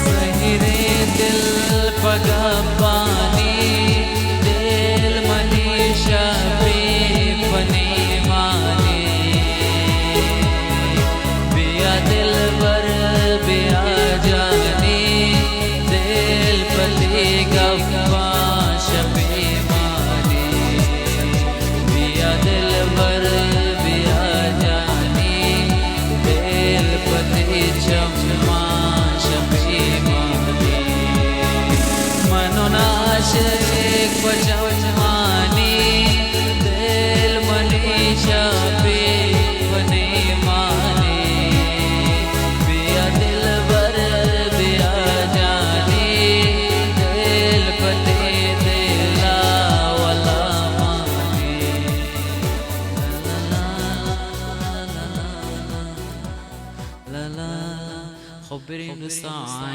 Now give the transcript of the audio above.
زہریں دل پہ گپانی، دل منی شپی پہ نیمانی۔ بیا دلبر بیا جانی، دل پہ تئی گپاں شپی مانی۔ بیا دلبر بیا جانی، دل پہ تئی چماں شپی مانی۔ من و عاشق پہ چمانی، دل منی شپی پہ نیمانی۔ بیا دلبر بیا جانی، دل پہ تئی دلا ولا مانی۔ لا لا لا لا لا لا۔ خب بریں دوستاں،